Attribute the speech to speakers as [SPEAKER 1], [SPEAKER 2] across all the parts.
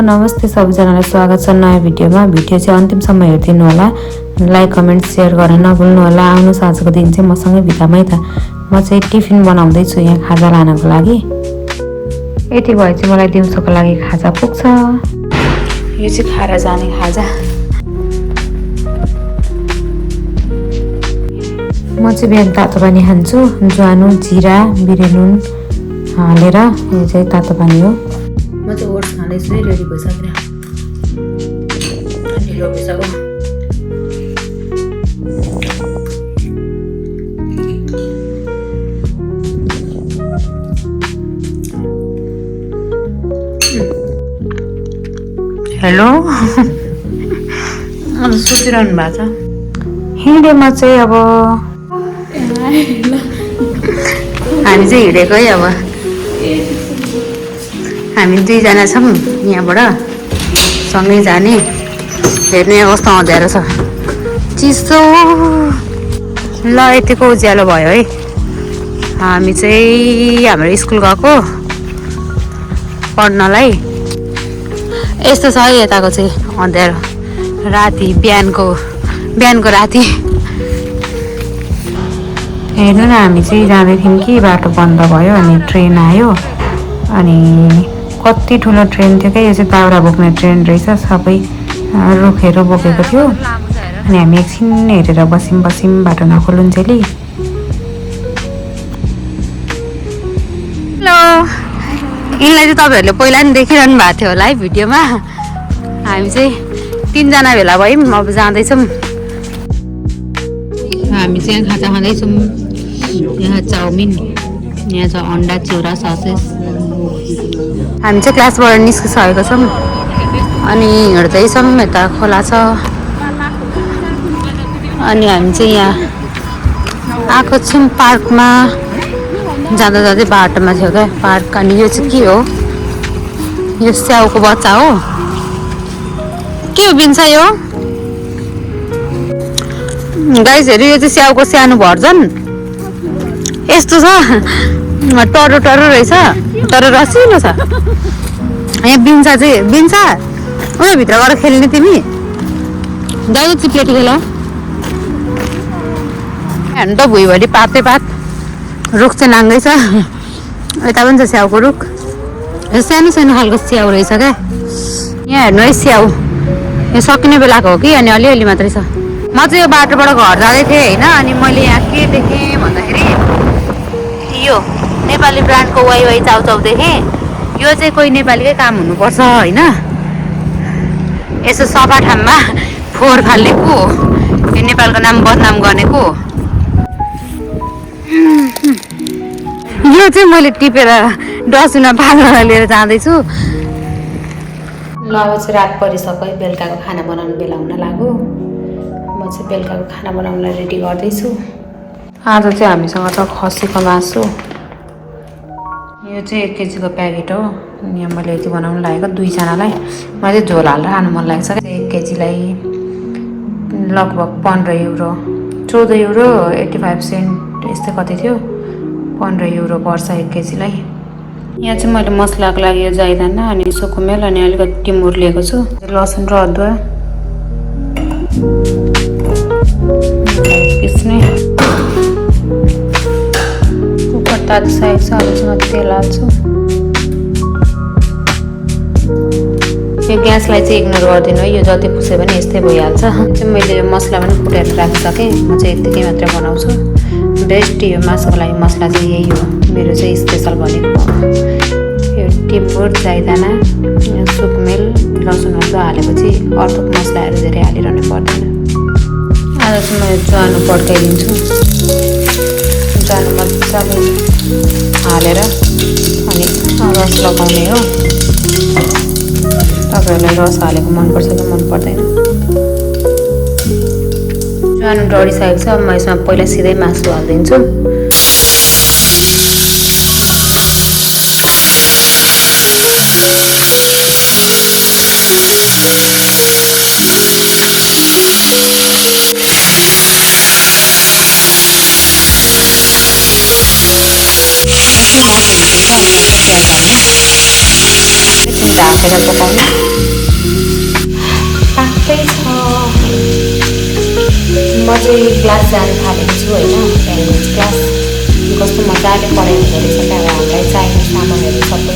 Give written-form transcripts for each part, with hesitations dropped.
[SPEAKER 1] नमस्ते सबैजनालाई स्वागत छ नयाँ भिडियोमा। भिडियो चाहिँ अन्तिमसम्म हेरिदिनु होला। लाइक कमेन्ट सेयर गर्न नभुल्नु होला। आउनुहोस् आजको दिन चाहिँ मसँगै बितामै त। म चाहिँ टिफिन बनाउँदै छु यहाँ खाजा लानको लागि। यति भए चाहिँ मलाई दिउँसोको लागि खाजा पुग्छ। यो चाहिँ खाएर जाने खाजा। म चाहिँ बिहान तातो पानी खान्छु। ज्वानो जिरा बिरेनुन हालेर यो चाहिँ तातो पानी हो। म चाहिँ ओट्स खाँदैछु है। रेडी भइसकेर ढिलो भइसक्यो। हेलो अब सुतिरहनु भएको छ। हिँडेमा चाहिँ अब हामी चाहिँ हिँडेको है। अब हामी दुईजना छौँ यहाँबाट सँगै जाने। हेर्ने अवस्था आउँदो रहेछ चिसो। ल यतिको उज्यालो भयो है। हामी चाहिँ हाम्रो स्कुल गएको पढ्नलाई। यस्तो छ है यताको चाहिँ अँध्यारो। राति बिहानको राति हेर्नु न। हामी चाहिँ जाँदै थियौँ कि बाटो बन्द भयो अनि ट्रेन आयो। अनि कति ठुलो ट्रेन थियो क्या। यो चाहिँ दाउरा बोक्ने ट्रेन रहेछ। सबै रुखहरू बोकेको थियो। अनि हामी एकछिन हेरेर बस्यौँ बाटो नखोलुन्जेली। हेलो यिनलाई चाहिँ तपाईँहरूले पहिला नि देखिरहनु भएको थियो होला है भिडियोमा। हामी चाहिँ 3 जना भेला भयौँ। अब जाँदैछौँ। हामी चाहिँ यहाँ खाजा खाँदैछौँ। यहाँ चाउमिन, यहाँ छ अन्डा चिउरा ससेस। हामी चाहिँ क्लासबाट निस्किसकेको छौँ अनि हिँड्दैछौँ। यता खोला छ अनि हामी चाहिँ यहाँ आएको छौँ पार्कमा। जाँदा जाँदै बाटोमा थियो क्या पार्क। अनि यो चाहिँ के हो? यो स्याउको बच्चा हो। के हो बिन्छ यो? गाइसहरू यो चाहिँ स्याउको सानो भर्जन यस्तो छ। टरो रहेछ तर रसिलो छ। यहाँ बिन्सा चाहिँ बिन्सा उयो भित्र गएर खेल्ने तिमी दाजु चिप्लेटी खेल। हेर्नु त भुइँभरि पातै पात। रुख चाहिँ नाङ्गै छ। यता पनि छ स्याउको रुख। यो सानो सानो खालको स्याउ रहेछ क्या। यहाँ हेर्नु है स्याउ। यो सकिने बेलाको हो कि अनि अलिअलि मात्रै छ। म चाहिँ यो बाटोबाट घर जाँदै थिएँ होइन। अनि मैले यहाँ के देखेँ भन्दाखेरि यो नेपाली ब्रान्डको वाइ चाउचाउ देखेँ। यो चाहिँ कोही नेपालीकै काम हुनुपर्छ होइन। यसो सफा ठाउँमा फोहोर फाल्ने को हो? यो नेपालको नाम बदनाम गर्ने को हो? यो चाहिँ मैले टिपेर डस्टबिनमा फाल्न लिएर जाँदैछु। ल अब चाहिँ रात परिसक्यो। बेलुकाको खाना बनाउनु बेला हुन लाग्यो। म चाहिँ बेलुकाको खाना बनाउनलाई रेडी गर्दैछु। आज चाहिँ हामीसँग छ खसीको मासु। यो चाहिँ 1 केजीको प्याकेट हो। यहाँ मैले यति बनाउनु लागेको 2 जनालाई। मलाई चाहिँ झोल हालेर खानु मन लागेको छ। 1 केजीलाई लगभग 15 युरो 14 युरो 85 सेन्ट यस्तै कति थियो। 15 युरो पर्छ 1 केजीलाई। यहाँ चाहिँ मैले मसलाको लागि यो जाइदाना अनि सुकुमेल अनि अलिकति टिमुर लिएको छु। लसुन र अदुवा पिस्ने। कुकर तातिसकेको छ। अब तेल हाल्छु। यो ग्यासलाई चाहिँ इग्नोर गरिदिनु है। यो जति पुसे पनि यस्तै भइहाल्छ। चाहिँ मैले यो मसला पनि कुटेर राखिसकेँ। म चाहिँ यतिकै मात्रै बनाउँछु। बेस्ट यो मासुको लागि मसला चाहिँ यही हो। मेरो चाहिँ स्पेसल भनेको यो टिमुर जाइदाना सुकमेल लसुन अदुवा हालेपछि अर्को मसलाहरू धेरै हालिरहनु पर्दैन। आज चाहिँ म ज्वानो पड्काइदिन्छु। ज्वानो मजाले हालेर अनि रस लगाउने हो। तपाईँहरूलाई रस हालेको मनपर्छ कि मन पर्दैन? ज्वानो डढिसकेको छ। म यसमा पहिला सिधै मासु हालिदिन्छु। ढाकेर पकाउनु। म चाहिँ क्लास जानु थालेको छु होइन, ल्याङ्ग्वेज क्लास। कस्तो मजाले पढाइ हुँदो रहेछ क्या। अब हामीलाई चाहिने सामानहरू सबै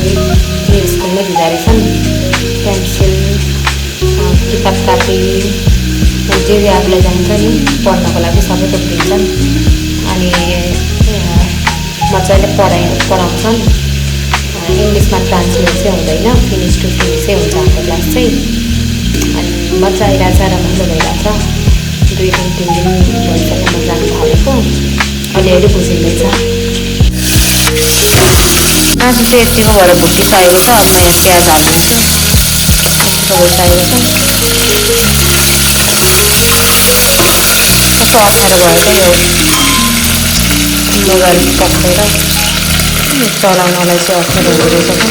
[SPEAKER 1] यो स्कुलमै दिँदो रहेछन्। पेन्सिल, किताब कापी, जे आफूलाई चाहिन्छ नि पढ्नको लागि सबै थोक दिन्छन्। अनि मजाले पढाउँछन्। इङ्ग्लिसमा ट्रान्सलेट चाहिँ हुँदैन, फिनिस टु फिनिसै हुन्छ हाम्रो क्लास चाहिँ। अनि मजा आइरहेछ, रमाइलो भइरहेछ। 2 दिन 3 दिन भइसक्यो म जानु थालेको, अलिअलि बुझिँदैछ। मासु चाहिँ यतिको भएर भुटी चाहिएको छ। अब म यहाँ प्याज हालिदिन्छु, यतिको भएर चाहिएको छ। कस्तो अप्ठ्यारो भयो क्या यो मोबाइल पक्रेर चलाउनलाई चाहिँ अप्ठ्यारो हुँदो रहेछ क्या।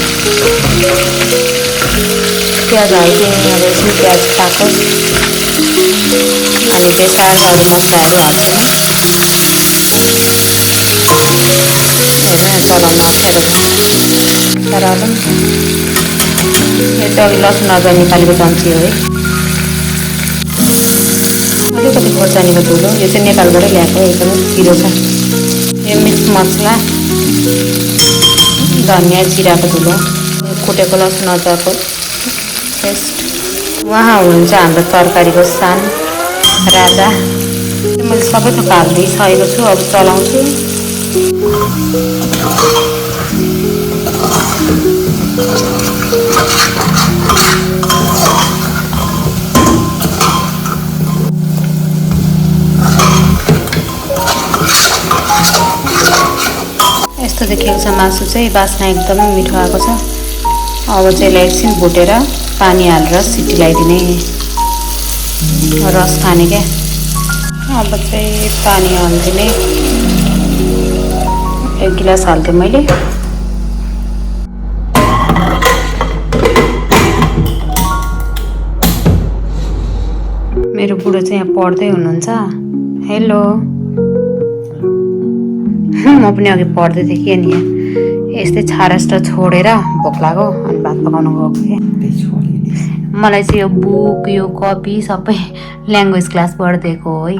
[SPEAKER 1] प्याज हालिदिएँ, अब यसमा प्याज पाकोस्। हामी बेसार अरू मसलाहरू हाल्छौँ। हेर्नु चलाउन अप्ठ्यारो छ, तर अब यो चाहिँ अघि लसुन अदुवा नेपालीको चम्ची हो है। अलिकति खोर्सानीको धुलो, यो चाहिँ नेपालबाटै ल्याएको, एकदमै पिरो छ। यो मिक्स मसला, धनियाँ जिराको धुलो, कुटेको लसुन अदुवाको पेस्ट। उहाँ हुनुहुन्छ हाम्रो तरकारीको सान राजा। मैले सबै थोक हालिदिइसकेको छु, अब चलाउँछु। यस्तो देखिएको छ मासु चाहिँ, बास्ना एकदमै मिठो आएको छ। अब चाहिँ यसलाई एकछिन भुटेर पानी हालेर सिटी लगाइदिने, रस खाने क्या। अब चाहिँ पानी हालिदिने, 1 गिलास हालिदिएँ मैले। मेरो बुढो चाहिँ यहाँ पढ्दै हुनुहुन्छ। हेलो, म पनि अघि पढ्दै थिएँ कि नि, यस्तै छारस्ट छोडेर भोक लाग्यो अनि भात पकाउनु गएको थिएँ। मलाई चाहिँ यो बुक, यो कपी सबै ल्याङ्ग्वेज क्लासबाट दिएको हो है।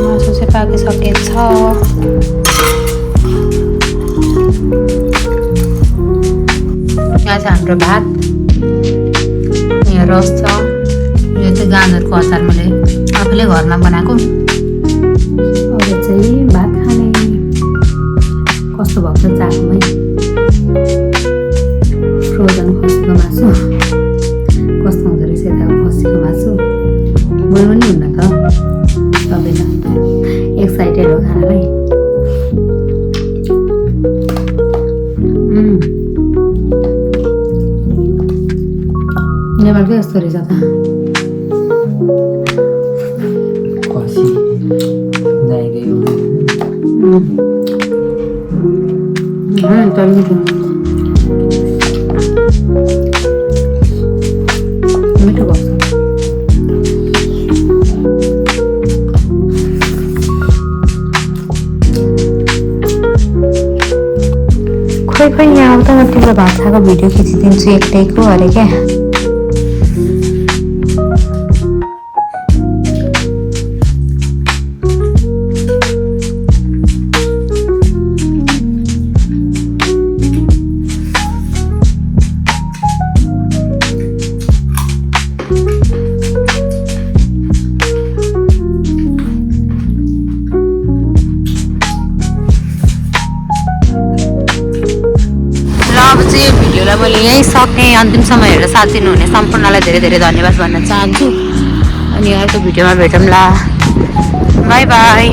[SPEAKER 1] मासु चाहिँ पाकिसकेको छ। यहाँ चाहिँ हाम्रो भात, यहाँ रस छ। यो चाहिँ गाजरको अचार मैले आफूले घरमा बनाएको। अब चाहिँ भात खाने। कस्तो भएको छ चाकमै, फ्रोजन खसीको मासु। कस्तो हुँदो रहेछ यताको खसीको मासु, बोल्नु नि हुन्न त सबैजना एक्साइटेड हो खानालाई। नेपालकै यस्तो रहेछ त। मिठो भएको छ। खोइ यहाँ आउँदा म तिम्रो भात खाएको भिडियो खिचिदिन्छु एकटैको अरे क्या। अब चाहिँ यो भिडियोलाई मैले यहीँ सक्ने, अन्तिमसम्म हेरेर साथ दिनुहुने सम्पूर्णलाई धेरै धेरै धन्यवाद भन्न चाहन्छु। अनि अर्को भिडियोमा भेटौँला। By by.